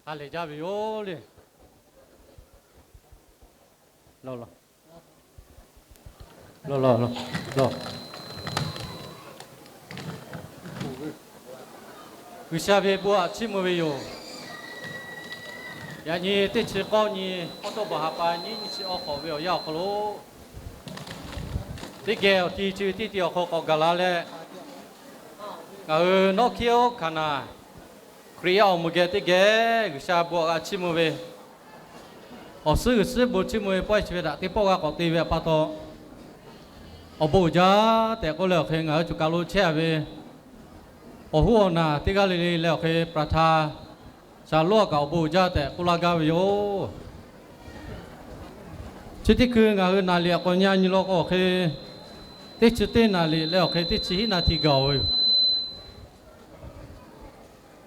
ha lehˬ jaˇ ve yoˬ le. G'uiˬsha ve bon aꞈ chiˇ mvuh ve yoˬ. Yaꞈ nyi teˇ chi k'awˇ nyi, k'awˇ tawˇ baˬ ha pa nyiˇ nyi chi awˬ hk'awꞈ ve awˬ yanˇ awˬ hk'aw lo, teˇ geh awˬ ti chi ve teˇ ti awˬ hk'aw k'awꞈ gaˬ la leh, ngaˬ hui North Carolina Hkaˍnanˍ Hkriꞈ yaˇ awˬ moˍ geh teˇ geh G'uiˬsha bon aꞈ g'a chiˇ mvuh ve, awˬ suhˉ g'uiˬ suhˉ bon chiˇ mvuh ve pawehˇ chi ve htaꞈ teˇ pawˆ g'a k'awꞈ te ve pa taw, awˬ bon uiˍ jaˇ tehꞈ k'oˆ leh awˬ hk'e ngaˬ hui choˬ kaˬ lo chehˇ a ve, awˬ hoˉ awˬ naˬ teˇ g'aˇ le le leh awˬ hk'e ประธาน shaˍlonˉ a kaꞈ awˬ bon uiˍ jaˇ tehꞈ k'oˆ laˇ gaˇ ve yoˬ. Chi teˇ hkui ngaˬ hui naˍ liꞈ aꞈ k'awꞈ nyi nyi law k'o awˬ hk'e, teˇ chi teˇ naˍ liꞈ leh awˬ hk'e teˇ chi hiˆ naˍ tiˍ gaˬ ve yoˬ.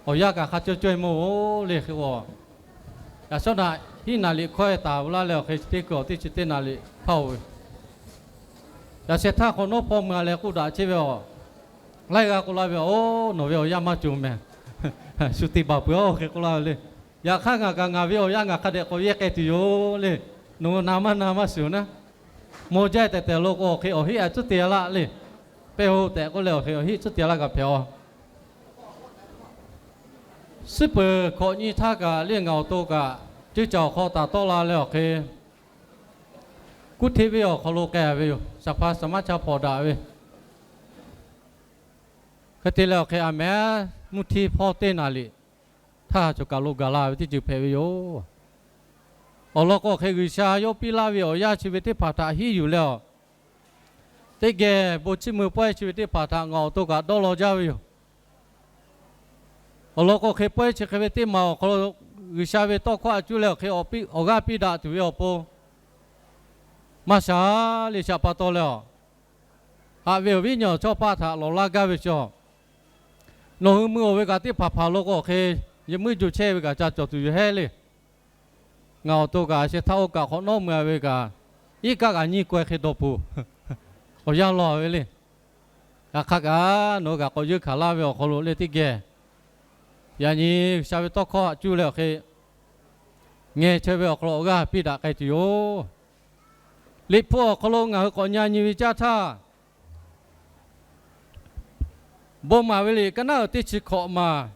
Awˬ yanˇ kaꞈ hk'a cawˇ cawˇ e mawˇ oˬ le hk'e k'o, yaꞈ shawˉ naꞈ hiˆ naˍ liꞈ hkawˇ e taˍ ve laˇ leh awˬ hk'e chi teˇ hkui awˬ teˇ chi teˇ naˍ liꞈ hpaˇ oˬ ve. Yaꞈ sheh htaˇ hk'awꞈ nawˉ hpawˇ mui a leh k'oˆ daꞈ chehˇ ve aˬ, laiˉ g'aˇ k'oˆ laˇ ve, Oˬ, nawˬ ve awˬ yanˇ maˇ cawˬ mehˍ, shu te baˬ peuˬ-oˬ hk'e k'oˆ laˇ ve le. Yaꞈ hk'aˇ ngaˬ kaꞈ ngaˬ ve awˬ yanˇ ngaˬ hk'a dehꞈ k'awꞈ yehˇ k'ai tuˬ yoˬ le. Nawˬ hui na maˇ na maˇ shiˍ-oˬ naˉ. Mawˇ jaˇ tehꞈ tehꞈ law k'o awˬ hk'e awˬ heˆ a tcuhˉ te a laˇ le. Pehˇ-oˬ tehꞈ k'oˆ leh awˬ hk'e awˬ heˆ tcuhˉ te a laˇ kaꞈ hpehꞈ-oˬ. Suhˉ peuˬ hkawꞈ nyi htaˇ kaꞈ le ngaˬ awˬ to kaꞈ ceuˇ caˬ awˬ hk'aw taˍ tawˆ la leh awˬ hk'e, kuˇ hteˆ ve awˬ hk'aw lo k'ai ve yoˬ. Saˍ hpa saˍ maˇ cha hpawnˬ daꞈ ve hk'e te leh awˬ hk'e a mehˉ mvuhˇ htiˇ hpawˇ teˇ naˍ liꞈ htaˇ choˬ kaˬ lo gaˬ la ve teˇ ceuˬ hpehꞈ ve yoˬ. Awˬ lawn k'o awˬ hk'e G'uiˬsha yawˇ piˇ laˇ ve awˬ yanˇ chi ve teˇ hpaˍ htaꞈ hiˉ yuˬ leh awˬ, teˇ geh bon chiˇ mvuh pawehˇ chi ve teˇ hpaˍ htaꞈ ngaˬ awˬ to kaꞈ dawˇ law jaˇ ve yoˬ. Awˬ lawn k'o hk'e pawehˇ chi hk'e ve teˇ maˬ awˬ hk'aw lo G'uiˬsha ve tawˇ hkawˇ a cuˇ leh awˬ hk'e awˬ g'aˇ piˇ daꞈ tuˬ ve awˬ pon maˇ sha le shaꞈ pa taw leh awˬ, haꞈ ve awˬ viˉ nyi awˬ chawˇ paˆ htaꞈ lawˬ laˇ gaˇ ve chaw, nawˬ hui mui awˬ ve kaꞈ teˇ hpaˍ hpaˍ law k'o awˬ hk'e yehˬ muiˉ jo chehˇ ve kaꞈ ca cawˬ tuˬ yoˬ hehˉ le. Ngaˬ awˬ to kaꞈ sheh htaˇ oˇ kaꞈ hk'awꞈ nawˉ mui a ve kaꞈ, iˉ kaˆ kaꞈ nyiˇ kaweh hk'e dawˬ peuˬ. Awˬ yanˇ law ve le. Yaꞈ hk'aˇ kaꞈ nawˬ hui kaꞈ k'awꞈ yeunˇ hkanˍ laˇ ve awˬ hk'aw lo le teˇ geh, yaꞈ nyi G'uiˬsha ve tawˇ hkawˇ haꞈ cuˇ leh awˬ hk'e ngeh chaweh ve awˬ hk'aw lo awˬ g'aˇ piˇ daꞈ k'ai tuˬ yoˬ. Liꞈ hpu awˬ hk'aw lo ngaˬ hui k'awꞈ nyi nyi ve caˇ htaˇ, bon maˍ ve liꞈ ka naˉ uiˍ teˇ chi hkawꞈ maˬ,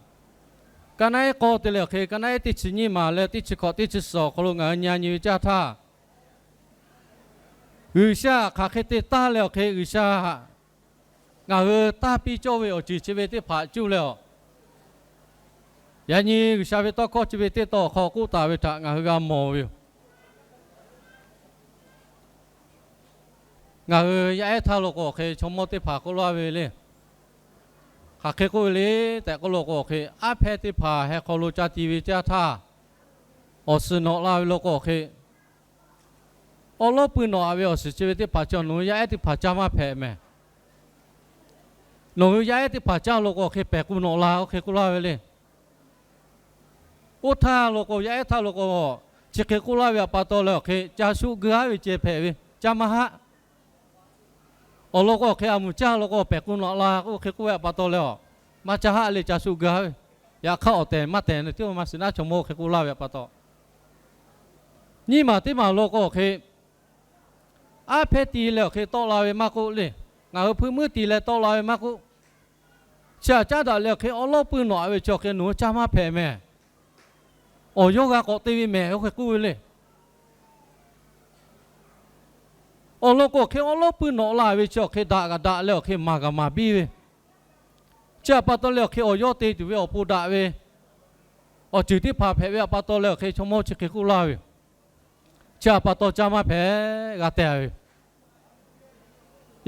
ka naˉ iˉ k'awˇ te leh awˬ hk'e ka naˉ iˉ teˇ chi nyiˇ maˬ leh teˇ chi hkawꞈ teˇ chi suhˍ awˬ hk'aw lo ngaˬ hui nyi nyi ve caˇ htaˇ, G'uiˬsha htaꞈ hk'aˬ hk'e te taˇ leh awˬ hk'e G'uiˬsha htaꞈ ngaˬ hui taˇ piˇ cawˇ ve awˬ ceuˬ chi ve teˇ hpaˍ cuˇ leh awˬ, yaꞈ nyi G'uiˬsha ve tawˇ hkawˇ chi ve teˇ tawˇ awˬ hk'aw k'oˆ taˍ ve htaꞈ ngaˬ hui g'a mawˬ ve yoˬ. Ngaˬ hui yaˇ ehˉ htaˇ law k'o awˬ hk'e chaw mawˇ teˇ hpaˍ k'oˆ laˇ ve le. Hk'aˬ hk'e k'oˆ ve le tehꞈ k'oˆ law k'o awˬ hk'e, aˉ hpehˇ teˇ hpaˍ heh hk'aw lo ca ti ve caˇ htaˇ, awˬ suhˍ nawꞈ la ve law k'o awˬ hk'e, awˉ lawˉ pui nawꞈ a ve awˬ suhˍ chi ve teˇ hpaˍ chi nawˬ hui yaˇ ehˉ teˇ hpaˍ caˇ maˇ hpehꞈ mehˍ. Nawˬ hui yaˇ ehˉ teˇ hpaˍ caˇ law k'o awˬ hk'e pehˬ k'u nawꞈ la oˇ hk'e k'oˆ laˇ ve le. Oˇ htaˇ law k'o yaˇ ehˉ htaˇ law k'o, chi hk'e k'oˆ laˇ ve htaꞈ pa taw leh awˬ hk'e ca shuˆ geu haˉ ve ceh hpehꞈ ve, caˇ maˇ haˆ. Awˬ lawn k'o awˬ hk'e a muˍ caˇ law k'o pehˬ k'u nawꞈ la oˇ hk'e k'oˆ ve htaꞈ pa taw leh awˬ, maˇ caˇ haˆ le ca shuˆ geu haˉ ve. Yaꞈ hk'aˇ awˬ tehˬ maˇ tehˬ teˇ maˇ shiˍ naˉ chaw mawˇ oˇ hk'e k'oˆ laˇ ve htaꞈ pa taw, nyiˇ maˬ teˇ maˬ law k'o awˬ hk'e, aˉ hpehˇ ti leh awˬ hk'e tawˆ la ve maˇ k'oˆ le, ngaˬ hui hpui muiˉ ti leh tawˆ la ve maˇ k'oˆ, chi htaꞈ caˉ daꞈ leh awˬ hk'e awˉ lawˉ pui nawꞈ a ve chi awˬ hk'e nawˬ hui caˇ maˇ hpehꞈ mehˍ. Awˬ yawˇ g'a k'awꞈ te ve mehˍ oˇ hk'e k'oˆ ve le. Awˬ lawn k'o awˬ hk'e awˉ lawˉ pui nawꞈ la ve chi awˬ hk'e daꞈ kaꞈ daꞈ leh awˬ hk'e maˍ kaꞈ maˍ biˇ ve, chi htaꞈ pa taw leh awˬ hk'e awˬ yawˇ te tuˬ ve awˬ pon daꞈ ve awˬ ceuˬ teˇ hpaˍ hpehꞈ ve htaꞈ pa taw leh awˬ hk'e chaw mawˇ chi hk'e k'oˆ laˇ ve yoˬ. Chi htaꞈ pa taw caˇ maˇ hpehꞈ g'a tehˬ ve yoˬ.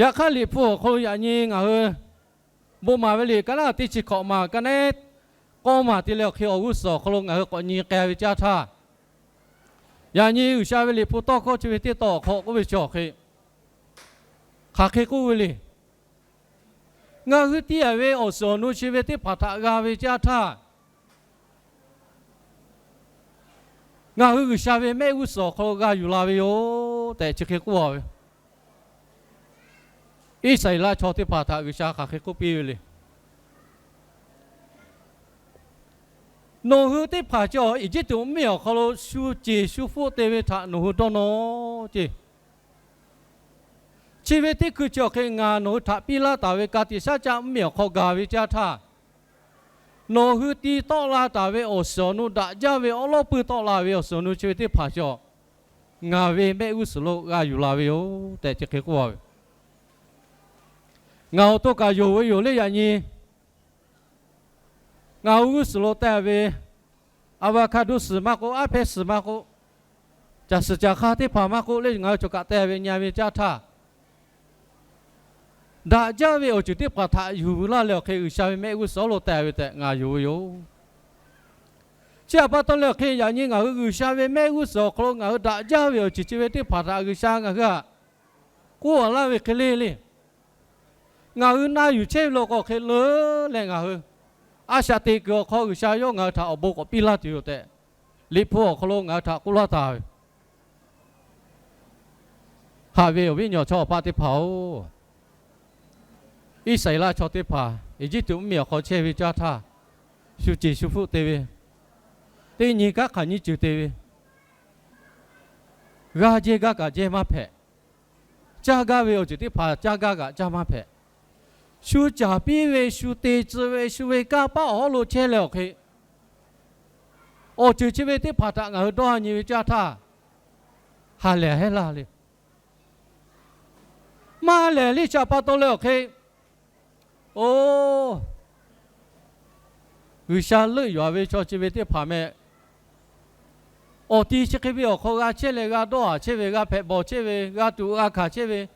Yaꞈ hk'aˇ Liꞈ hpu awˬ hk'aw lo yaꞈ nyi ngaˬ hui bon maˍ ve liꞈ ka naˉ teˇ chi hkawꞈ maˬ ka naˉ k'awˇ maˬ te leh awˬ hk'e awˬ g'uˇ suhˍ awˬ hk'aw lo ngaˬ hui k'awꞈ nyi k'ai ve caˇ htaˇ, yaꞈ nyi G'uiˬsha ve Liꞈ hpu tawˇ hkawˇ chi ve teˇ tawˇ awˬ hk'aw k'oˆ ve chi awˬ hk'e, hk'aˬ hk'e k'oˆ ve le. Ngaˬ hui tiˇ yaꞈ ve awˬ suhˍ awˬ nu chi ve teˇ hpaˍ htaꞈ g'a ve caˇ htaˇ, ngaˬ hui G'uiˬsha ve mehˆ g'uˇ suhˍ awˬ hk'aw lo g'a yuˬ la ve yoˬ tehꞈ chi hk'e k'oˆ a ve. Iˉsaˍreˍlaˆ chaw teˇ hpaˍ htaꞈ G'uiˬsha hk'aˬ hk'e k'oˆ piˇ ve le. Nawˬ hui teˇ hpaˍ cawˬ Eˇjiˇtuꞈ mvuhˇmiˬ awˬ hk'aw lo shu ceˬ shu hpfuhˆ te ve htaꞈ nawˬ hui dawˇ nawˇ ceˇ. Chi ve teˇ hkui chi awˬ hk'e ngaˬ nawˬ hui htaꞈ piˇ laˇ taˍ ve ka tiꞈ shaˉ caˆ mvuhˇmiˬ awˬ hk'aw gaˬ ve caˇ htaˇ, nawˬ hui ti tawˆ la taˍ ve awˬ suhˍ awˬ nu, daꞈ jaˇ ve awˉ lawˉ pui tawˆ la ve awˬ suhˍ awˬ nu chi ve teˇ hpaˍ cawˬ ngaˬ ve mehˆ g'uˇ suhˍ lo g'a yuˬ la ve yoˬ tehꞈ chi hk'e k'oˆ a ve. Ngaˬ awˬ to kaꞈ yonˍ ve yoˬ le yaꞈ nyi. Ngaˬ hui g'uˇ suhˍ lo te ve, avocado suhˍ maˇ k'oˆ, aˉ hpehˇ suhˍ maˇ k'oˆ, caˬ suhˍ caˬ hk'a teˇ hpaˍ maˇ k'oˆ le, ngaˬ hui cawˬ kaꞈ te ve nyi ve caˇ htaˇ, daꞈ jaˇ ve awˬ ceuˬ teˇ hpaˍ htaꞈ yuˬ veu laˇ leh awˬ hk'e G'uiˬsha ve mehˆ g'uˇ suhˍ lo te ve tehꞈ ngaˬ yonˍ ve yoˬ. Chi htaꞈ pa taw leh awˬ hk'e yaꞈ nyi ngaˬ hui G'uiˬsha ve mehˆ g'uˇ suhˍ awˬ hk'aw lo ngaˬ hui daꞈ jaˇ ve awˬ ceuˬ chi ve teˇ hpaˍ htaꞈ G'uiˬsha ngaˬ hui htaꞈ k'oˆ a laˇ ve hk'e le le. Ngaˬ hui na yuˬ chehˇ ve lo k'o hk'e leuˉ leh ngaˬ hui a shaꞈ teꞈ kuiˬ awˬ hk'aw G'uiˬsha yawˇ ngaˬ hui htaꞈ awˬ bon k'awꞈ piˇ laˇ tuˬ yoˬ tehꞈ, Liꞈ hpu awˬ hk'aw lo ngaˬ hui htaꞈ k'oˆ laˇ taˍ ve. Haꞈ ve awˬ viˉ awˬ nyi awˬ chawˇ awˬ paˆ teˇ hpaˍ-oˬ, Iˉsaˍreˍlaˆ chaw teˇ hpaˍ Eˇjiˇtuꞈ mvuhˇmiˬ awˬ hk'aw chehˇ ve caˇ htaˇ, shu ceˬ shu hpfuhˆ te ve, teˇ nyi kanˉ hk'aˬ nyiˇ ceuˬ te ve, g'aˇ jehˇ gaˇ kaꞈ jehˇ maˇ hpehꞈ. Caˇ gaˇ ve awˬ ceuˬ teˇ hpaˍ caˇ gaˇ kaꞈ caˇ maˇ hpehꞈ. Shu caˍ piˇ ve, shu te tcuh ve, shu ve kanˇ paˆ awˬ hawˉ lo chehˇ leh awˬ hk'e, awˬ ceuˬ chi ve teˇ hpaˍ htaꞈ ngaˬ hui dawˇ nyi ve caˇ htaˇ, ha lehˬ hehˉ laˇ le. Maˇ lehˬ le, chi htaꞈ pa taw leh awˬ hk'e, oˬ, G'uiˬsha leuˆ yuˬ a ve chaw chi ve teˇ hpaˍ meh, awˬ ti chi hk'e ve awˬ hk'aw g'a chehˇ leh g'a dawˇ haˍ chehˇ ve, g'a hpehꞈ bawˬ chehˇ ve, g'a tuꞈ g'a hkanˍ chehˇ ve,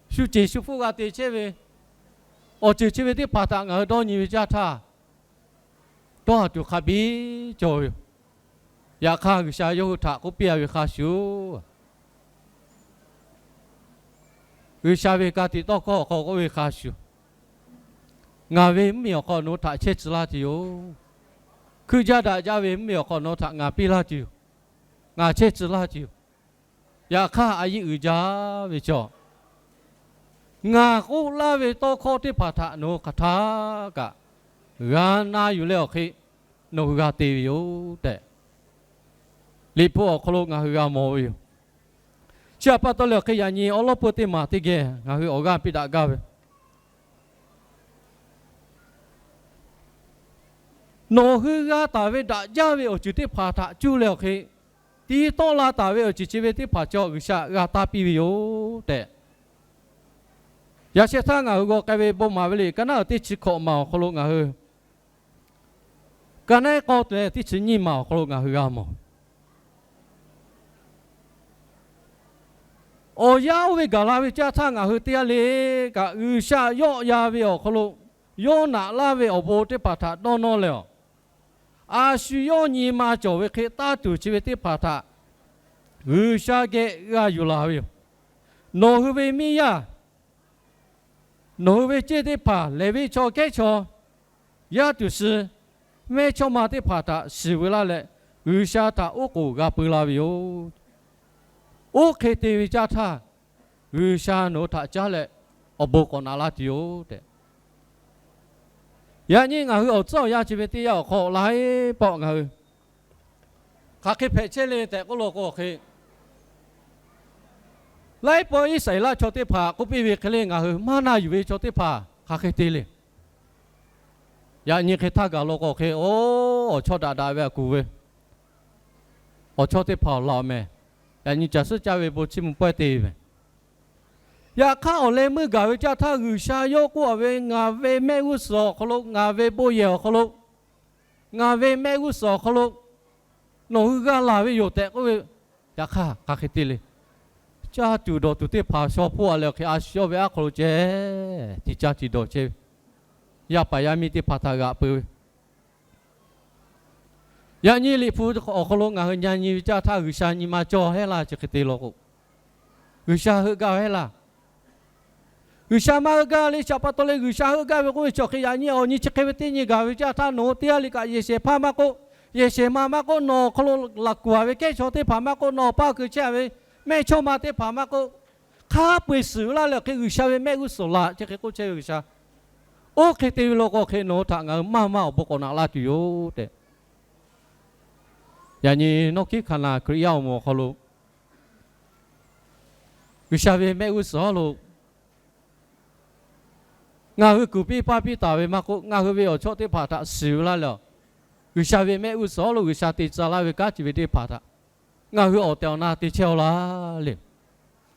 shu ceˬ shu hpfuhˆ g'a te chehˇ ve, awˬ ceuˬ chi ve teˇ hpaˍ htaꞈ ngaˬ hui dawˇ nyi ve caˇ htaˇ, dawˇ haˍ tuˬ hk'a biˇ cawˬ ve yoˬ. Yaꞈ hk'aˇ G'uiˬsha yawˇ hui htaꞈ k'oˆ piˇ a ve hk'a shuˍ, G'uiˬsha ve ka tiꞈ tawˇ hkawˇ awˬ hk'aw k'oˆ ve hk'a shuˍ, ngaˬ ve mvuhˇmiˬ awˬ hk'aw nawˬ hui htaꞈ chehˇ tcuh laˇ tuˬ yoˬ. Hkuiˇ jaˇ daꞈ jaˇ ve mvuhˇmiˬ awˬ hk'aw nawˬ hui htaꞈ ngaˬ piˇ laˇ tuˬ yoˬ. Ngaˬ chehˇ tcuh laˇ tuˬ yoˬ. Yaꞈ hk'aˇ a yiˆ uiˍ jaˇ ve chaw, ngaˬ k'oˆ laˇ ve tawˇ hkawˇ teˇ hpaˍ htaꞈ nawˬ hui hk'aˬ htaˇ kaꞈ g'a na yuˬ leh awˬ hk'e nawˬ hui g'a te ve yoˬ tehꞈ, Liꞈ hpu awˬ hk'aw lo ngaˬ hui g'a mawˬ ve yoˬ. Chi htaꞈ pa taw leh awˬ hk'e yaꞈ nyi awˉ lawˉ pui teˇ maˬ teˇ geh ngaˬ hui awˬ g'aˇ piˇ daꞈ gaˇ ve, nawˬ hui g'a taˍ ve daꞈ jaˇ ve awˬ ceuˬ teˇ hpaˍ htaꞈ cuˇ leh awˬ hk'e, ti tawˆ la taˍ ve awˬ ceuˬ chi ve teˇ hpaˍ cawˬ G'uiˬsha g'a taˇ piˇ ve yoˬ tehꞈ, yaꞈ sheh htaˇ ngaˬ hui g'aw k'ai ve bon maˍ ve liꞈ ka naˉ uiˍ teˇ chi hkawꞈ maˬ awˬ hk'aw lo ngaˬ hui, ka naˉ k'awˇ te leh teˇ chi nyiˇ maˬ awˬ hk'aw lo ngaˬ hui g'a mawˬ. Awˬ yanˇ oˇ ve gaˬ la ve caˇ htaˇ ngaˬ hui teˇ g'aˇ le kaꞈ G'uiˬsha yawˆ yan ve awˬ hk'aw lo yawˇ naꞈ laˇ ve awˬ bon teˇ hpaˍ htaꞈ dawˇ nawˇ leh awˬ, a shu yawˇ nyi ma cawˬ ve hk'e taˇ tuˬ chi ve teˇ hpaˍ htaꞈ G'uiˬsha geh g'a yuˬ la ve yoˬ. Nawˬ hui ve miˇ yaˇ, nawˬ hui ve ceˇ teˇ hpaˍ, Leˍviˆ chaw kehˉ chaw, yaˇ tuˬ suh, mehˇchawˇma teˇ hpaˍ htaꞈ shiˍ veu laˇ leh, G'uiˬsha htaꞈ oˉ k'oˍ g'a peu la ve yoˬ. Oˇ hk'e te ve caˇ htaˇ, G'uiˬsha nawˬ hui htaꞈ caˉ leh awˬ bon k'awꞈ naꞈ laˇ tuˬ yoˬ tehꞈ. Yaꞈ nyi ngaˬ hui awˬ tcuhˉ awˬ yanˇ chi ve teˇ yanˇ awˬ hk'aw laiˉ pawˆ ngaˬ hui hk'aˬ hk'e hpehꞈ chehˇ le tehꞈ k'oˆ law k'o hk'e, laiˉ pawˆ Iˉsaˍreˍlaˆ chaw teˇ hpaˍ k'oˆ piˇ ve hk'e le, ngaˬ hui maˇ na yuˬ ve chaw teˇ hpaˍ hk'aˬ hk'e te le. Yaꞈ nyi hk'e htaˇ gaˬ law k'o hk'e, oˬ, awˬ chawˇ daꞈ daꞈ ve a kuˬ ve awˬ chawˇ teˇ hpaˍ awˬ laꞈ mehˍ, yaꞈ nyi caˬ suhˉ caˇ ve bon chiˇ mvuh pawehˇ te ve mehˍ. Yaꞈ hk'aˇ awˬ leh meuˇ gaˬ ve caˇ htaˇ G'uiˬsha yawˇ k'oˆ a ve, ngaˬ ve mehˆ g'uˇ suhˍ awˬ hk'aw lo, ngaˬ ve bon yehˬ awˬ hk'aw lo, ngaˬ ve mehˆ g'uˇ suhˍ awˬ hk'aw lo nawˬ hui g'a laˬ ve yoˬ tehꞈ k'oˆ ve, yaꞈ hk'aˇ hk'aˬ hk'e te le. Caˇ tuˬ dawˬ tuˬ teˇ hpaˍ shaw hpoˆ a leh awˬ hk'e a shu yawˇ ve aˉ hk'aw lo ceh tiꞈ caˇ tiꞈ dawˬ chehˇ ve, yaˇ paˍ yaˇ miˇ teˇ hpaˍ htaꞈ g'aꞈ peu ve Yaꞈ nyi Liꞈ hpu awˬ hk'aw lo ngaˬ hui nyi nyi ve caˇ htaˇ G'uiˬsha nyi ma cawˬ hehˉ laˇ chi hk'e te law k'o, G'uiˬsha heuˆ gaˇ hehˉ laˇ. G'uiˬsha maˇ heuˆ gaˇ le, chi htaꞈ pa taw leh G'uiˬsha heuˆ gaˇ ve k'oˆ ve chi awˬ hk'e yaꞈ nyi awˬ nyi chi hk'e ve teˇ nyi gaˬ ve caˇ htaˇ nawˬ hui teˇ g'aˇ le kaꞈ yehˬ shehˍ hpaˇ maˇ k'oˆ, yehˬ shehˍ ma maˇ k'oˆ, nawˬ awˬ hk'aw lo laꞈ kuˬ a ve kehˉ chaw teˇ hpaˍ maˇ k'oˆ, nawˬ awˬ pa awˬ kuˬ chehˇ a ve mehˇchawˇma teˇ hpaˍ maˇ k'oˆ, hk'a peu-eˬ suhˍ ve laˇ leh awˬ hk'e G'uiˬsha ve mehˆ g'uˇ suhˍ laꞈ chi hk'e k'oˆ chehˇ ve G'uiˬsha. Oˇ hk'e te ve law k'o hk'e nawˬ hui htaꞈ ngaˬ hui maˇ maˇ awˬ bon k'awꞈ naꞈ laˇ tuˬ yoˬ tehꞈ, Yaꞈ nyi nawˇ hkiˉ hkanˍ naˍ Hkriꞈ yaˇ awˬ moˍ awˬ hk'aw lo G'uiˬsha ve mehˆ g'uˇ suhˍ lo ngaˬ hui kuˬ piˇ paˇ piˇ taˍ ve maˇ k'oˆ, ngaˬ hui ve awˬ chawˇ teˇ hpaˍ htaꞈ shiˍ ve laˇ leh, G'uiˬsha ve mehˆ g'uˇ suhˍ lo G'uiˬsha te tcuh laˇ ve kanˉ chi ve teˇ hpaˍ htaꞈ ngaˬ hui awˬ tehˬ awˬ na te chehˇ-aw laˇ le.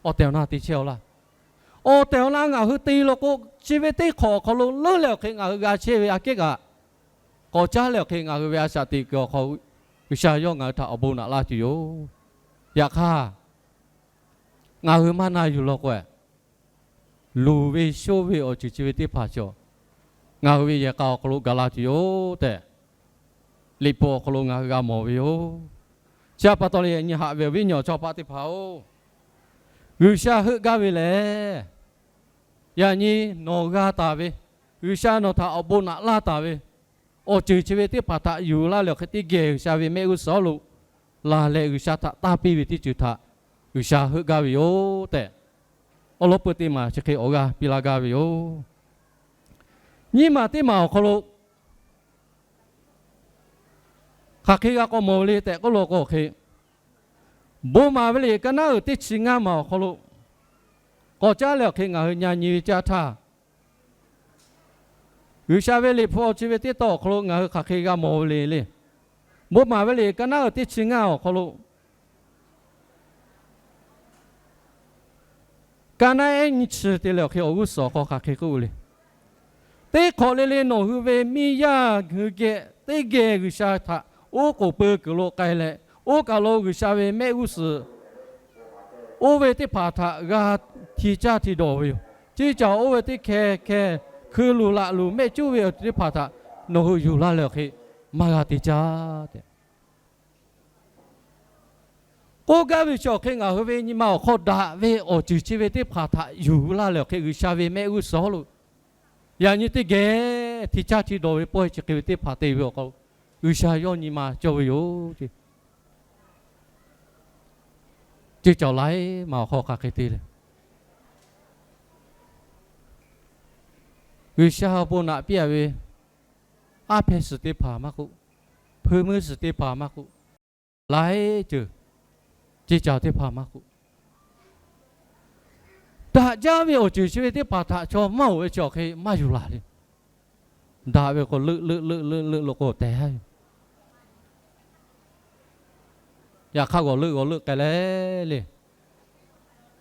Awˬ tehˬ awˬ na te chehˇ-aw laˇ. Awˬ tehˬ awˬ na ngaˬ hui te law k'o, chi ve teˇ hk'awꞈ awˬ hk'aw lo leuˉ leh awˬ hk'e ngaˬ hui g'a chehˇ ve aꞈ kehˉ kaꞈ, k'awꞈ caˉ leh awˬ hk'e ngaˬ hui ve a shaꞈ teꞈ kuiˬ awˬ hk'aw G'uiˬsha yawˇ ngaˬ hui htaꞈ awˬ bon naꞈ laˇ tuˬ yoˬ. Yaꞈ hk'aˇ, ngaˬ hui maˇ na yuˬ law k'o, luˬ ve shoˉ ve awˬ ceuˬ chi ve teˇ hpaˍ cawˬ ngaˬ hui ve yehˬ k'a awˬ hk'aw lo gaˬ la tuˬ yoˬ tehꞈ, Liꞈ hpu awˬ hk'aw lo ngaˬ hui g'a mawˬ ve yoˬ. Chi htaꞈ pa taw leh yaꞈ nyi haꞈ ve awˬ viˉ awˬ nyi chaw paˆ teˇ hpaˍ-oˬ, G'uiˬsha heuˆ gaˇ ve lehˬ, yaꞈ nyi nawˬ g'a taˍ ve, G'uiˬsha nawˬ htaꞈ awˬ bon naꞈ laˇ taˍ ve awˬ ceuˬ chi ve teˇ hpaˍ htaꞈ yuˬ laˇ leh awˬ hk'e teˇ geh G'uiˬsha ve mehˆ g'uˇ suhˍ lo laˬ leh G'uiˬsha htaꞈ tanˇ piˇ ve teˇ ceuˬ htaꞈ G'uiˬsha heuˆ gaˇ ve yoˬ tehꞈ, awˬ lawn peuˬ teˇ maˬ chi hk'e awˬ g'aˇ piˇ laˇ gaˇ ve yoˬ. Nyiˇ maˬ teˇ maˬ awˬ hk'aw lo hk'aˬ hk'e g'a k'awꞈ mawˬ ve le tehꞈ k'oˆ law k'o hk'e, bon maˍ ve liꞈ ka naˉ uiˍ teˇ chi ngaˇ maˬ awˬ hk'aw lo k'awꞈ caˉ leh awˬ hk'e ngaˬ hui nyi nyi ve caˇ htaˇ, G'uiˬsha ve liꞈ hpu awˬ chi ve teˇ tawn awˬ hk'aw lo ngaˬ hui hk'aˬ hk'e g'a mawˬ ve le le. Bon maˍ ve liꞈ ka naˉ uiˍ teˇ chi ngaˇ awˬ hk'aw lo, ka naˉ ehˉ nyiˇ chi te leh awˬ hk'e awˬ g'uˇ suhˍ awˬ hk'aw hk'aˬ hk'e k'oˆ ve le. Teˇ hk'awꞈ le le nawˬ hui ve miˇ yaˇ hui geh teˇ geh G'uiˬsha htaꞈ oˉ k'oˍ peu kuiˬ lo k'ai leh, oˇ kaˬ lo G'uiˬsha ve mehˆ g'uˇ suhˍ oˇ ve teˇ hpaˍ htaꞈ g'a hti caˇ hti dawˬ ve yoˬ. Chi caˬ oˇ ve teˇ hkeh hkeh hkui luˬ laꞈ luˬ mehˆ cuˉ ve awˬ ceuˬ teˇ hpaˍ htaꞈ nawˬ hui yuˬ laˇ leh awˬ hk'e maˇ g'a te caˇ tehꞈ k'oˆ gaˇ ve chi awˬ hk'e ngaˬ hui ve nyi ma awˬ hk'aw daꞈ ve awˬ ceuˬ chi ve teˇ hpaˍ htaꞈ yuˬ laˇ leh awˬ hk'e G'uiˬsha ve mehˆ g'uˇ suhˍ lo yaꞈ nyi teˇ geh hti caˇ hti dawˬ ve pawehˇ chi hk'e ve teˇ hpaˍ te ve awˬ hk'aw lo G'uiˬsha yawˇ nyi ma cawˇ ve yoˬ. Ceˇ caˬ laiˉ maˬ awˬ hk'aw hk'aˬ hk'e te le. G'uiˬsha awˬ bon naꞈ piˇ-a ve aˉ hpehˇ suhˍ teˇ hpaˍ maˇ k'oˆ, hpui meuˇ suhˍ teˇ hpaˍ maˇ k'oˆ, laiˉ ceuˬ, ceˇ caˬ teˇ hpaˍ maˇ k'oˆ, daꞈ jaˇ ve awˬ ceuˬ chi ve teˇ hpaˍ htaꞈ chaw maˇ oˬ ve chi awˬ hk'e maˇ yuˬ laˬ le. Daꞈ ve k'o leuˆ leuˆ leuˆ leuˆ leuˆ lo k'o tehˬ a ve. Yaꞈ hk'aˇ g'awˬ leuˆ g'awˬ leuˆ k'ai leh le,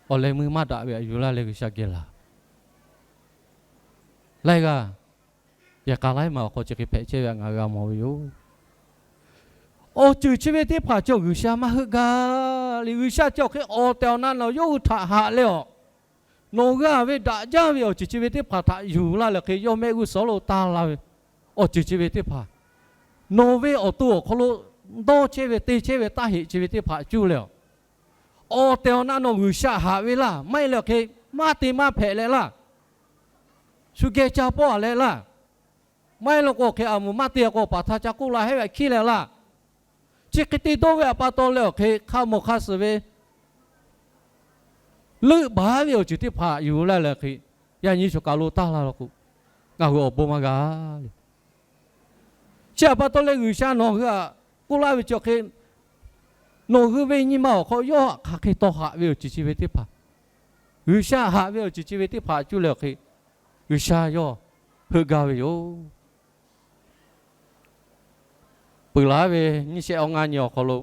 awˬ leh meuˇ maˇ daꞈ ve htaꞈ yuˬ laˇ leh G'uiˬsha geh laˬ. Laiˉ g'aˇ yehˬ k'a laiˉ maˬ awˬ hk'aw chi hk'e hpehꞈ chehˇ ve htaꞈ ngaˬ hui g'a mawˬ ve yoˬ. Awˬ ceuˬ chi ve teˇ hpaˍ cawˬ G'uiˬsha maˇ heuˆ gaˇ le. G'uiˬsha cawˬ hk'e awˬ tehˬ awˬ na nawˬ yawˇ hui htaꞈ haꞈ leh awˬ, nawˬ g'a ve daꞈ jaˇ ve awˬ ceuˬ chi ve teˇ hpaˍ htaꞈ yuˬ laˇ leh hk'e yawˇ mehˆ g'uˇ suhˍ lo tanˇ la ve awˬ ceuˬ chi ve teˇ hpaˍ, nawˬ ve awˬ to awˬ hk'aw lo dawˇ chehˇ ve te chehˇ ve taˇ heꞈ chi ve teˇ hpaˍ cuˇ leh awˬ, awˬ tehˬ awˬ na nawˬ G'uiˬsha haꞈ ve laˇ, maˇ heˆ leh awˬ hk'e maˇ te maˇ hpehꞈ leh laˇ, shu geh ca pawˆ-a leh laˇ, maˇ heˆ leh k'o hk'e a moˍ maˇ te k'o paˍ htaˇ ca k'oˆ la hehˉ ve hk'e leh laˇ, chi hk'e te dawˇ ve htaꞈ pa taw leh awˬ hk'e hk'a mawˬ hk'a suhˍ ve leuˆ baˬ ve awˬ ceuˬ teˇ hpaˍ yuˬ laˇ leh hk'e, yaꞈ nyi shuˍ kaˬ lo taˇ la law k'o, ngaˬ hui awˬ bon maˇ g'a le. Chi htaꞈ pa taw leh G'uiˬsha nawˬ hui htaꞈ k'oˆ laˇ ve chi awˬ hk'e, nawˬ hui ve nyi ma awˬ hk'aw yawˇ htaꞈ hk'aˬ hk'e taw haꞈ ve awˬ ceuˬ chi ve teˇ hpaˍ, G'uiˬsha haꞈ ve awˬ ceuˬ chi ve teˇ hpaˍ cuˇ leh awˬ hk'e, G'uiˬsha yawˇ heuˆ gaˇ ve yoˬ. Peuˬ laˬ ve nyiˇ shehˆ awˬ ngaˇ nyi awˬ hk'aw lo,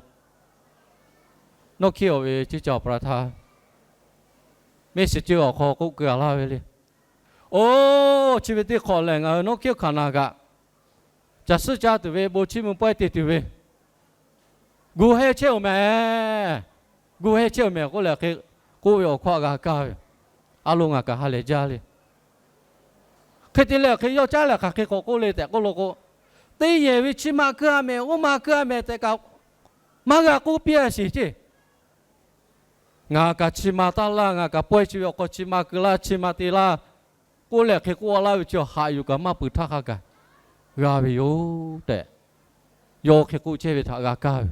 nawˇ hkiˇ awˬ ve ceˇ caˬ awˬ pa htaˇ, mehˆ shiˍ ceˇ awˬ hk'aw k'oˆ keu-a laˇ ve le. Oˇ, chi ve teˇ hk'awꞈ lehˬ ngaˬ hui nawˇ hkiˇ hkanˍ naˍ kaꞈ, caˬ suhˉ caˇ tuˬ ve, bon chiˇ mvuh pawehˇ te tuˬ ve, gu hehˇ chehˇ-oˬ mehˍ, gu hehˇ chehˇ-oˬ mehˍ k'oˆ leh hk'e k'oˆ ve awˬ hkawˇ g'a kaˇ ve, a lo ngaˬ kaꞈ ha lehˬ jaˇ le. Hk'e te leh hk'e yawˇ caˉ leh hk'aˬ hk'e k'awꞈ k'oˆ le tehꞈ k'oˆ law k'o, teˇ yehˬ ve chi ma keu-a mehˍ, oˇ ma keu-a mehˍ tehꞈ kaꞈ maˇ g'a k'oˆ piˇ-a sheˍ ceˇ. Ngaˬ kaꞈ chi ma taˇ laˇ, ngaˬ kaꞈ pawehˇ chi ve awˬ hk'aw chi ma keu laˇ, chi ma te laˇ k'oˆ leh hk'e k'oˆ laˇ ve chi haꞈ yuˬ kaꞈ maˇ peuˬ htaˇ hk'a gaˬ g'a ve yoˬ tehꞈ, yawˇ hk'e k'oˆ chehˇ ve htaꞈ g'a kaˇ ve.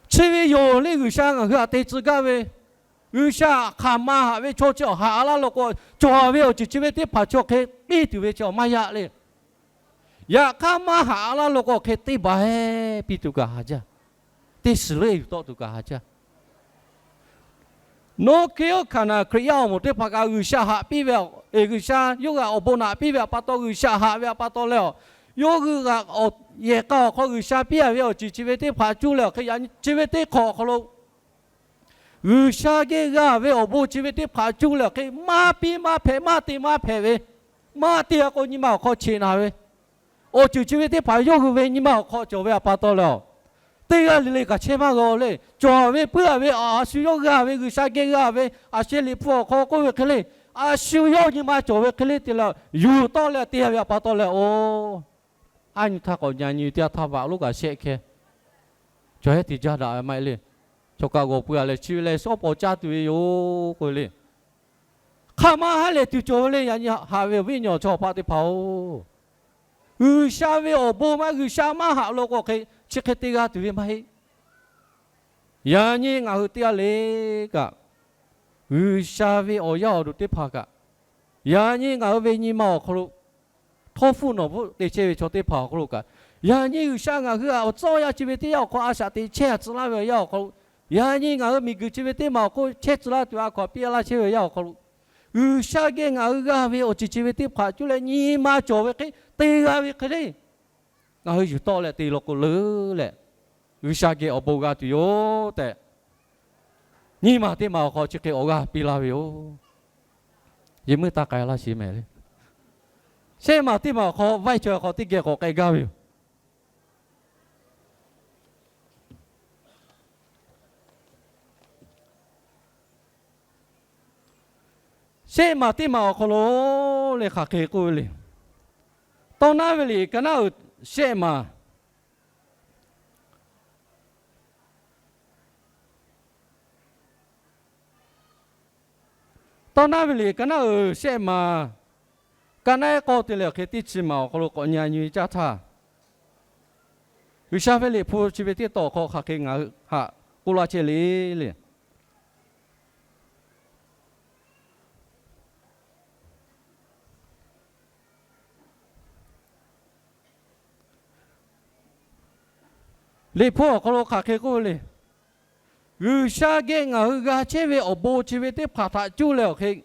Chi ve yoˬ le G'uiˬsha ngaˬ hui htaꞈ te tcuh gaˇ ve. G'uiˬsha htaꞈ hk'aˬ ma haꞈ ve chaw chi awˬ haꞈ laˇ law k'o, cawˬ ve awˬ ceuˬ chi ve teˇ hpaˍ chi awˬ hk'e piˇ tuˬ ve chi awˬ maˇ yaꞈ le. Yaꞈ hk'aˇ maˇ haꞈ laˇ lo k'o hk'e teˇ baˬ heˉ piˇ tuˬ kaꞈ haˍ jaˇ. Teˇ shiˍ leuˉ yuˬ tawˆ tuˬ kaꞈ haˍ jaˇ. Nawˬ hk'e oˇ hkanˍ naˍ Hkriꞈ yaˇ awˬ moˍ teˇ hpaˍ kaꞈ G'uiˬsha haꞈ piˇ ve, G'uiˬsha yawˇ g'a awˬ bon naꞈ piˇ ve awˬ pa taw, G'uiˬsha haꞈ ve awˬ pa taw leh, yawˇ hui kaꞈ yehˬ k'a awˬ hk'aw G'uiˬsha piˇ a ve awˬ ceuˬ chi ve teˇ hpaˍ cuˇ leh awˬ hk'e, yaꞈ nyi chi ve teˇ hk'awꞈ awˬ hk'aw lo G'uiˬsha geh g'a ve awˬ bon chi ve teˇ hpaˍ cuˇ leh awˬ hk'e, maˇ piˇ maˇ hpehꞈ, maˇ te maˇ hpehꞈ ve, maˇ te a k'o nyi ma awˬ hk'aw cheꞈ naˍ ve, awˬ ceuˬ chi ve teˇ hpaˍ yawˇ hui ve nyi ma awˬ hk'aw cawˬ ve awˬ pa taw leh, teˇ g'aˇ le le kaꞈ chehˇ maˇ g'a le. Cawˬ ve puiˉ a ve a shu yawˇ g'a ve, G'uiˬsha geh g'a ve, a sheh Liꞈ hpu awˬ hk'aw k'oˆ ve hk'e le, a shu yawˇ nyi ma cawˬ ve hk'e le te leh yuˬ tawˆ leh te a ve awˬ pa taw leh, o, a nyi htaˇ k'awꞈ nyi a nyi teˇ g'aˇ htaˇ vaꞈ lonˉ kaꞈ shehˆ hkehˇ, cawˬ hehˉ te jaˇ daꞈ ve maˇ heˆ le. Chaw kaꞈ g'awˬ pui a leh chi ve leh shawˉ paw caˇ tuˬ ve yoˬ k'oˆ ve le. Hk'aˬ ma ha lehˬ tuˬ cawˬ ve le. Yaꞈ nyi haꞈ ve awˬ viˉ awˬ nyi awˬ chaw awˬ hpaˆ teˇ hpaˍ-oˬ, G'uiˬsha ve awˬ bon maˇ, G'uiˬsha maˇ haꞈ lo k'o hk'e chi hk'e te g'a tuˬ ve maˇ heˆ. Yaꞈ nyi ngaˬ hui teˇ g'aˇ le kaꞈ, G'uiˬsha ve awˬ yaˇ awˬ duˬ teˇ hpaˍ kaꞈ, yaꞈ nyi ngaˬ hui ve nyi ma awˬ hk'aw lo htawˇ hpfuhˇ nawˬ hpfuhˇ te chehˇ ve chaw teˇ hpaˍ awˬ hk'aw lo kaꞈ, yaꞈ nyi G'uiˬsha ngaˬ hui a awˬ tcuhˉ awˬ yanˇ chi ve teˇ yanˇ awˬ hk'aw a shaꞈ teꞈ chehˇ a tcuh laˇ ve awˬ yanˇ awˬ hk'aw lo, yaꞈ nyi ngaˬ hui miˬguiˬ chi ve teˇ maˬ awˬ hk'oˆ chehˇ tcuh laˇ tuˬ a hkaw piˇ laˇ chehˇ ve awˬ yanˇ awˬ hk'aw lo, G'uiˬsha geh ngaˬ hui g'a ve awˬ ceuˬ chi ve teˇ hpaˍ cuˇ leh nyi ma cawˬ ve hk'e te g'a ve hk'e le. Ngaˬ hui yuˬ tawˆ leh te law k'o leuˉ leh, G'uiˬsha geh awˬ bon g'a tuˬ yoˬ tehꞈ, nyi ma teˇ maˬ awˬ hk'aw chi hk'e awˬ g'aˇ piˇ laˇ ve yoˬ. Yeˬ meuˇ taˇ k'ai laˇ sheˍ mehˍ le. Shehˆ maˬ teˇ maˬ awˬ hk'aw vaiˇ chaweh hk'aw teˇ geh k'awꞈ k'ai gaˇ ve yoˬ. Shehˆ maˬ teˇ maˬ awˬ hk'aw lo le hk'aˬ hk'e k'oˆ ve le. Tawˇ naˉ ve liꞈ ka naˉ uiˍ shehˆ maˬ Tawˇ naˉ ve liꞈ ka naˉ uiˍ shehˆ maˬ, ka naˉ ehˉ k'awˇ te leh awˬ hk'e teˇ chi maˬ awˬ hk'aw lo k'awꞈ nyi a nyi ve caˇ htaˇ, G'uiˬsha ve liꞈ hpu chi ve teˇ taw awˬ hk'aw hk'aˬ hk'e ngaˬ hui haꞈ k'oˆ laˇ chehˇ le le. Liꞈ hpu awˬ hk'aw lo hk'aˬ hk'e k'oˆ ve le. G'uiˬsha geh ngaˬ hui g'a chehˇ ve awˬ bon chi ve teˇ hpaˍ htaꞈ cuˇ leh awˬ hk'e,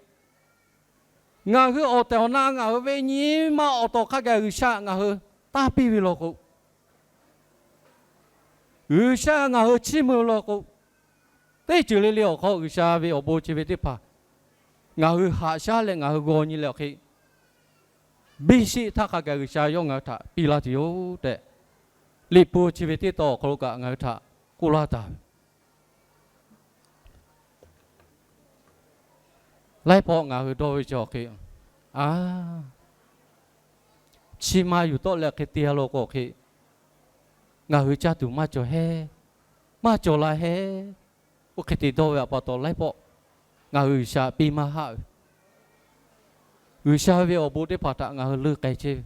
ngaˬ hui awˬ tehˬ awˬ na ngaˬ hui ve nyi ma awˬ tawˍ hk'a gaˬ G'uiˬsha ngaˬ hui taˇ piˇ ve law k'o, G'uiˬsha ngaˬ hui chiˇ mvuh law k'o, teˇ ceuˬ le le awˬ hk'aw G'uiˬsha ve awˬ bon chi ve teˇ hpaˍ ngaˬ hui haꞈ shaˉ leh ngaˬ hui g'aw nyi leh awˬ hk'e, biˇ sheˆ htaˇ hk'a gaˬ G'uiˬsha yawˇ ngaˬ hui htaꞈ piˇ laˇ tuˬ yoˬ tehꞈ, Liꞈ hpu chi ve teˇ taw awˬ hk'aw lo kaꞈ ngaˬ hui htaꞈ k'oˆ laˇ taˍ ve. Laiˉ pawˆ ngaˬ hui dawˇ ve chi awˬ hk'e, a, chi ma yuˬ tawˆ leh hk'e te a law k'o awˬ hk'e, ngaˬ hui caˇ tuˬ maˇ cawˬ hehˉ, maˇ cawˬ la hehˉ. Oˇ hk'e te dawˇ ve awˬ pa taw laiˉ pawˆ ngaˬ hui G'uiˬsha piˇ maˇ haˆ ve, G'uiˬsha ve awˬ bon teˇ hpaˍ htaꞈ ngaˬ hui leuˆ k'ai chehˇ ve.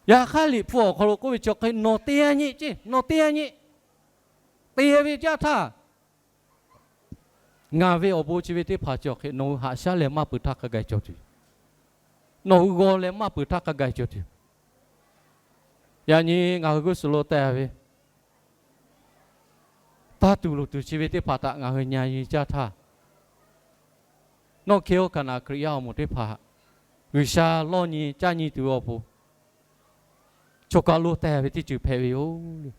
Yaꞈ hk'aˇ Liꞈ hpu awˬ hk'aw lo k'oˆ ve chi awˬ hk'e, nawˬ te a nyi ceˇ, nawˬ te a nyi, te ve caˇ htaˇ, ngaˬ ve awˬ bon chi ve teˇ hpaˍ chi awˬ hk'e nawˬ hui haꞈ shaˉ leh maˇ peuˬ htaˇ hk'a gaˬ cawˬ tuˬ, nawˬ hui g'aw leh maˇ peuˬ htaˇ hk'a gaˬ cawˬ tuˬ. Yaꞈ nyi ngaˬ hui g'uˇ suhˍ lo teh ve taˇ tuˬ loˍ tuˬ chi ve teˇ hpaˍ htaꞈ ngaˬ hui nyi a nyi caˇ htaˇ, nawˬ hk'e oˇ hkanˍ naˍ Hkriꞈ yaˇ awˬ moˍ teˇ hpaˍ G'uiˬsha lawˇ nyi caˇ nyi tuˬ ve awˬ pon, chaw kaˬ lo teh ve teˇ ceuˬ hpehꞈ ve yoˬ le.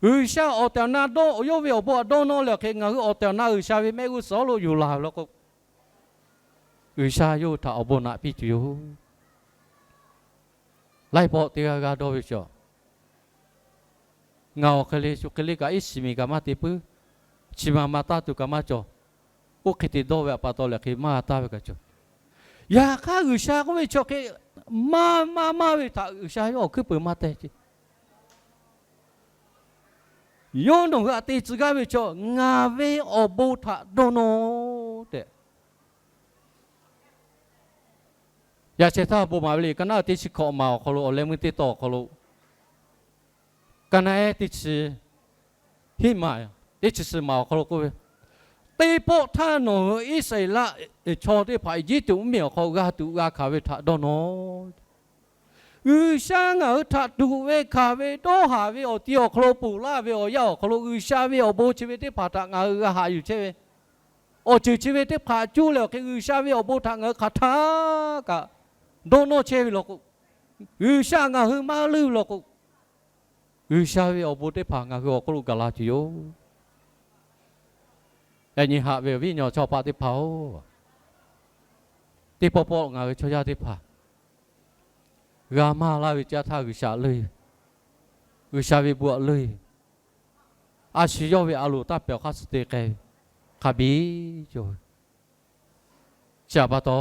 G'uiˬsha awˬ tehˬ awˬ na dawˇ, yawˇ ve awˬ bon htaꞈ dawˇ nawˇ leh awˬ hk'e, ngaˬ hui awˬ tehˬ awˬ na G'uiˬsha ve mehˆ g'uˇ suhˍ lo yuˬ laˬ ve law k'o, G'uiˬsha yawˇ hui htaꞈ awˬ bon naꞈ piˇ tuˬ yoˬ. Laiˉ pawˆ teˇ g'aˇ g'aˇ dawˇ ve chaw, ngaˬ awˬ hk'e le shu hk'e le kaꞈ iˉ shiˍ miˬ kaꞈ maˇ te puiˉ, chi ma ma taˇ tuˬ kaꞈ maˇ cawˬ. Oˇ hk'e te dawˇ ve awˬ pa taw leh hk'e maˇ g'a taˇ ve kaꞈ cawˬ. Yaꞈ hk'aˇ G'uiˬsha k'oˆ ve chi awˬ hk'e maˇ maˇ maˇ ve htaꞈ G'uiˬsha yawˇ awˬ hkuiˉ peuˬ maˇ teh ce. Yawˇ nawˬ hui htaꞈ te tcuh gaˇ ve chaw, ngaˬ ve awˬ bon htaꞈ dawˇ nawˇ tehꞈ, yaꞈ sheh htaˇ bon maˍ ve liꞈ ka naˉ teˇ chi hkawꞈ maˍ awˬ hk'aw lo awˬ leh meuˇ teˇ taw awˬ hk'aw lo, ka naˉ ehˉ teˇ chi hiˆ maˍ, teˇ chi suhˍ maˍ awˬ hk'aw lo k'oˆ ve, Teˇ pawˆ htaˇ nawˬ hui Iˉsaˍreˍlaˆ chaw teˇ hpaˍ Eˇjiˇtuꞈ mvuhˇmiˬ awˬ hk'aw g'a tuꞈ g'a hkanˍ ve htaꞈ dawˇ nawˇ. G'uiˬsha ngaˬ hui htaꞈ tuꞈ ve hkanˍ ve dawˇ haˍ ve awˬ ti awˬ hk'aw lo ponˬ laˇ ve awˬ yanˇ awˬ hk'aw lo G'uiˬsha ve awˬ bon chi ve teˇ hpaˍ htaꞈ ngaˬ hui g'a haꞈ yuˬ chehˇ ve, awˬ ceuˬ chi ve teˇ hpaˍ cuˇ leh awˬ hk'e G'uiˬsha ve awˬ bon htaꞈ ngaˬ hui hk'aˬ htaˇ kaꞈ dawˇ nawˇ chehˇ ve law k'o, G'uiˬsha ngaˬ hui maˇ leuˆ ve law k'o, G'uiˬsha ve awˬ bon teˇ hpaˍ ngaˬ hui awˬ hk'aw lo gaˬ la tuˬ yoˬ. Yaꞈ nyi haꞈ ve awˬ viˉ awˬ nyi chaw paˆ teˇ hpaˍ-oˬ, teˇ pawˆ pawˆ ngaˬ hui chaw yaˇ teˇ hpaˍ g'a maˇ laˇ ve caˇ htaˇ G'uiˬsha leuˆ, G'uiˬsha ve bon htaꞈ leuˆ, a shu yawˇ ve a loˍ taˇ pehˬ awˬ hk'aˇ suh te k'ai ve hk'a biˇ cawˬ ve. Chi htaꞈ pa taw,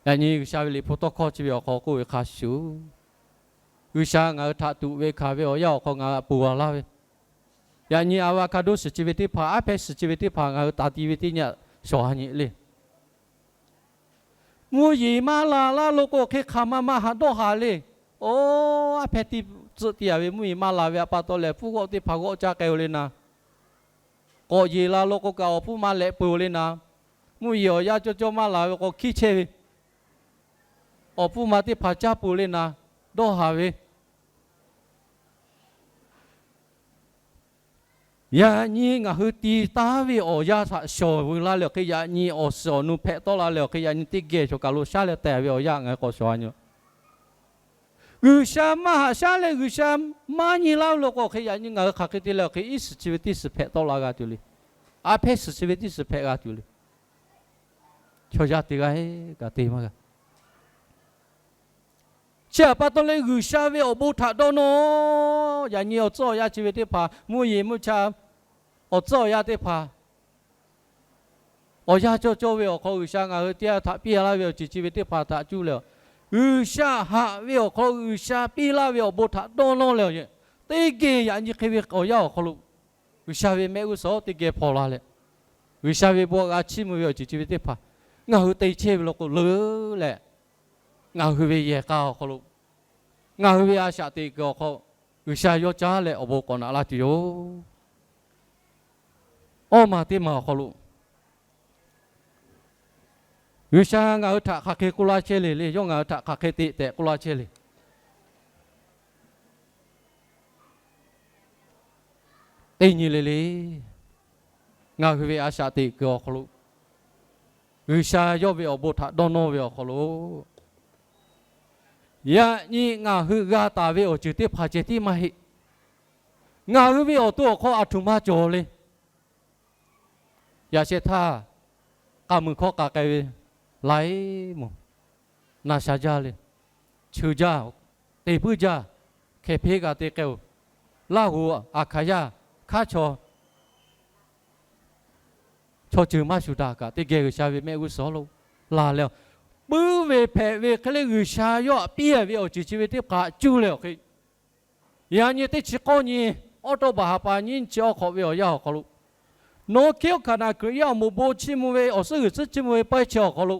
yaꞈ nyi G'uiˬsha ve liꞈ hpu tawˇ hkawˇ chi ve awˬ hk'aw k'oˆ ve hk'a shuˍ, G'uiˬsha ngaˬ hui htaꞈ tuꞈ ve hkanˍ ve awˬ yanˇ awˬ hk'aw ngaˬ hui htaꞈ ponˬ laˇ ve, yaꞈ nyi Aˍvaˍhkaˍdoˆ suhˍ chi ve teˇ hpaˍ, aˉ hpehˇ suhˍ chi ve teˇ hpaˍ ngaˬ hui taˍ ti ve teˇ nyi shawˍ ha nyi le. Mvuhˇ yeˬ maˇ la laˇ lo k'o, hk'e hk'aˬ ma ma haꞈ dawˇ haˍ le. Oˇ, aˉ hpehˇ tiˇ tcuhˆ te-a ve mvuhˇ yeˬ maˇ la ve htaꞈ pa taw lehˬ, hpfuhˇ g'awˆ teˇ hpaˍ g'awˆ caˇ k'ai-o le naˍ. K'awꞈ yeˬ la lo k'o kaꞈ awˬ hpfuhˇ ma lehꞈ peuˬ-o le naˍ. Mvuhˇ yeˬ awˬ yanˇ cawˇ cawˇ maˇ la ve k'o, hkiˇ chehˇ ve awˬ hpfuhˇ ma teˇ hpaˍ caˇ peuˬ le naˍ, dawˇ haˍ ve. Yaꞈ nyi ngaˬ hui ti taˉ ve awˬ yanˇ htaꞈ shawˍ veu laˇ leh awˬ hk'e, yaꞈ nyi awˬ suhˍ awˬ nu hpehꞈ tawˆ la leh awˬ hk'e, yaꞈ nyi teˇ geh chaw kaˬ lo shaˉ leh teh ve awˬ yanˇ ngaˬ hui k'awꞈ shawˍ-a nyi. G'uiˬsha maˇ haꞈ shaˉ leh G'uiˬsha maˇ nyi laˇ ve law k'o, awˬ hk'e yaꞈ nyi ngaˬ hui hk'aˬ hk'e te leh awˬ hk'e iˉ suhˍ chi ve teˇ suhˍ hpehꞈ tawˆ la g'a tuˬ le. Aˉ hpehˇ suhˍ chi ve teˇ suhˍ hpehꞈ g'a tuˬ le. Chaw yaˇ teˇ g'aˇ kaꞈ te maˇ g'a. Chi htaꞈ pa taw leh G'uiˬsha ve awˬ bon htaꞈ dawˇ nawˇ. Yaꞈ nyi awˬ tcuhˉ awˬ yanˇ chi ve teˇ hpaˍ, mvuhˇ yeˬ mvuhˇ cha awˬ tcuhˉ awˬ yanˇ teˇ hpaˍ, awˬ yanˇ cawˇ cawˇ ve awˬ hk'aw G'uiˬsha ngaˬ hui teˇ g'aˇ htaꞈ piˇ laˇ ve awˬ ceuˬ chi ve teˇ hpaˍ htaꞈ cuˇ leh, G'uiˬsha haꞈ ve awˬ hk'aw G'uiˬsha piˇ laˇ ve awˬ bon htaꞈ dawˇ nawˇ leh, teˇ geh yaꞈ nyi hk'e ve awˬ yanˇ awˬ hk'aw lo G'uiˬsha ve mehˆ g'uˇ suhˍ teˇ geh hpaw la leh, G'uiˬsha ve bon g'a chiˇ mvuh ve awˬ ceuˬ chi ve teˇ hpaˍ ngaˬ hui te chehˇ ve law k'o, leuˉ leh ngaˬ hui ve yehˬ k'a awˬ hk'aw lo, ngaˬ hui ve a shaꞈ teꞈ kuiˬ awˬ hk'aw G'uiˬsha yawˇ caˉ leh awˬ bon k'awꞈ naꞈ la tuˬ yoˬ. Awˇ maˬ teˇ maˬ awˬ hk'aw lo G'uiˬsha ngaˬ hui htaꞈ hk'aˬ hk'e k'oˆ laˇ chehˇ le le, yawˇ ngaˬ hui htaꞈ hk'aˬ hk'e te tehꞈ k'oˆ laˇ chehˇ le. Teˇ nyi le le, ngaˬ hui ve a shaꞈ teꞈ kuiˬ awˬ hk'aw lo, G'uiˬsha yawˇ ve awˬ bon htaꞈ dawˇ nawˇ ve awˬ hk'aw lo, yaꞈ nyi ngaˬ hui g'a taˍ ve awˬ ceuˬ teˇ hpaˍ ceh tiˉ maˇ heˆ. Ngaˬ hui ve awˬ to awˬ hk'aw aˬ htoꞈ ma cawˬ le. Yaꞈ sheh htaˇ, k'a muiˬ hkawˇ k'a k'ai ve laiˉ moˍ, naˍ sha jaˇ le, cheu jaˇ, teˇ puiˉ jaˇ, hkeh hpeˇ g'a te k'ai-oˬ. Laˇ hoꞈ aˬ hkaˍ yaˇ hkaˉ chaw, chaw ceuˬ maˇ shuˍ daꞈ kaꞈ, teˇ geh G'uiˬsha ve mehˆ g'uˇ suhˍ lo laˬ leh, puiˉ ve hpehꞈ ve hk'e le, G'uiˬsha yawˇ htaꞈ piˇ ve awˬ ceuˬ chi ve teˇ hpaˍ cuˇ leh awˬ hk'e, yaꞈ nyi teˇ chi k'awˇ nyi, awˉ tawˇ baˬ ha pa nyiˇ chi awˬ hk'awꞈ ve awˬ yanˇ awˬ hk'aw lo, nawˬ hkiˉ awˬ hkanˍ naˍ Hkriꞈ yaˇ awˬ moˍ bon chiˇ mvuh ve, awˬ suhˉ g'uiˬ suhˉ chiˇ mvuh ve pawehˇ chi awˬ hk'aw lo,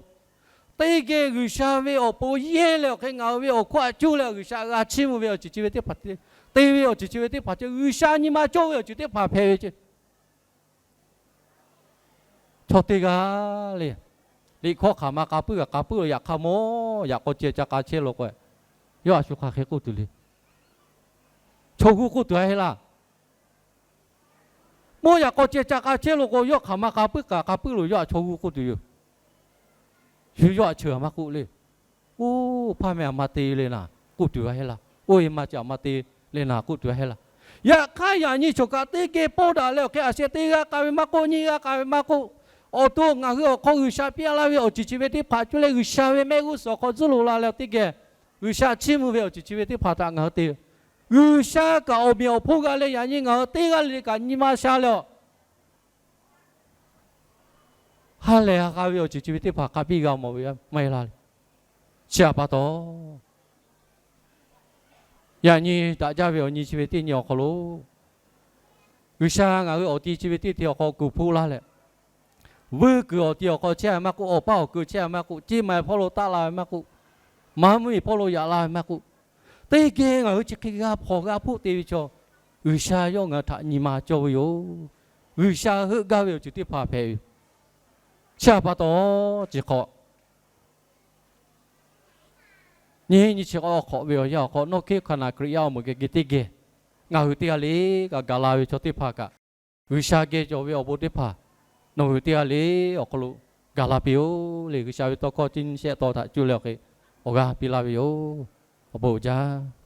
teˇ geh G'uiˬsha ve awˬ pon yehˇ leh awˬ hk'e ngaˬ hui ve awˬ hkawˇ htaꞈ cuˇ leh G'uiˬsha g'a chiˇ mvuh ve awˬ ceuˬ chi ve teˇ hpaˍ, te ve awˬ ceuˬ chi ve teˇ hpaˍ ceh, G'uiˬsha nyi ma cawˇ ve awˬ ceuˬ teˇ hpaˍ hpehꞈ ve ceh. Chaw teˇ g'aˇ le, liꞈ hkawˇ hk'aˬ ma k'a puiˉ kaꞈ k'a puiˉ lo yaꞈ hk'aˇ mawˇ yaꞈ k'aw ceh ca k'a chehˇ lo k'o, yawˇ a shu hk'aˬ hk'e k'oˆ tuˬ le. Chaw g'uˇ k'oˆ tuˬ a heˆ laˇ. Mawˇ yaꞈ k'aw ceh ca k'a chehˇ lo k'o, yawˇ hk'aˬ ma k'a puiˉ kaꞈ k'a puiˉ lo yawˇ a chaw g'uˇ k'oˆ tuˬ yoˬ. Shu yawˇ a cheuˬ a maˇ k'oˆ le. Oˇ, hpaˇ meh a ma te le naˍ k'oˆ tuˬ a heˆ laˇ. Oˇ, e ma ceh a ma te le naˍ k'oˆ tuˬ a heˆ laˇ. Yaꞈ hk'aˇ, yaꞈ nyi choˬ kaꞈ teˇ geh pawˇ daꞈ leh awˬ hk'e, aˬ sheh teˇ g'aˇ k'a ve maˇ k'oˆ, nyiˇ g'aˇ k'a ve maˇ k'oˆ, awˬ to ngaˬ hui awˬ hk'aw G'uiˬsha piˇ laˇ ve awˬ ceuˬ chi ve teˇ hpaˍ cuˇ leh G'uiˬsha ve mehˆ g'uˇ suhˍ awˬ hk'aw tcuhˉ loꞈ la leh, teˇ geh G'uiˬsha chiˇ mvuh ve awˬ ceuˬ chi ve teˇ hpaˍ htaꞈ ngaˬ hui te. G'uiˬsha kaꞈ awˬ meꞈ awˬ hponˇ g'a leh yaꞈ nyi ngaˬ hui teˇ g'aˇ le le kaꞈ nyi ma sha leh awˬ ha lehˬ ha k'a ve awˬ ceuˬ chi ve teˇ hpaˍ hk'a biˇ g'a mawˬ ve maˇ heˆ laˇ le. Chi htaꞈ pa taw, yaꞈ nyi daꞈ jaˇ ve awˬ nyi chi ve teˇ nyi awˬ hk'aw lo, G'uiˬsha ngaˬ hui awˬ ti chi ve teˇ ti awˬ hk'aw kuˬ hpuˆ laˇ leh, vuiˇ kuiˬ awˬ ti awˬ hk'aw chehˇ a maˇ k'oˆ, awˬ paˇ awˬ keu chehˇ a maˇ k'oˆ, ceˇ ma hpawˇ lo taˆ la ve maˇ k'oˆ, maˇ mvuhˇ miˬ hpawˇ lo yaꞈ la ve maˇ k'oˆ, teˇ geh ngaˬ hui chi hk'e g'a hpawnˬ g'a hpuˆ te ve chaw, G'uiˬsha yawˇ ngaˬ hui htaꞈ nyi ma cawˇ ve yoˬ. G'uiˬsha heuˆ gaˇ ve awˬ ceuˬ teˇ hpaˍ hpehꞈ ve yoˬ. Chi htaꞈ pa taw, chi hk'awꞈ nyi nyi chi k'awꞈ hk'awꞈ ve awˬ yanˇ awˬ hk'aw, nawˬ hk'e hk'a naˬ Hkriꞈ yaˇ awˬ moˍ geh geh teˇ geh ngaˬ hui teˇ g'aˇ le kaꞈ gaˬ la ve chaw teˇ hpaˍ kaꞈ, G'uiˬsha geh cawˬ ve awˬ bon teˇ hpaˍ nawˬ hui teˇ g'aˇ le awˬ hk'aw lo gaˬ la piˇ-oˬ le. G'uiˬsha ve tawˇ hkawˇ chi nyi shehˆ taw htaꞈ cuˇ leh awˬ hk'e awˬ g'aˇ piˇ laˇ ve yoˬ. Awˬ bon uiˍ jaˇ.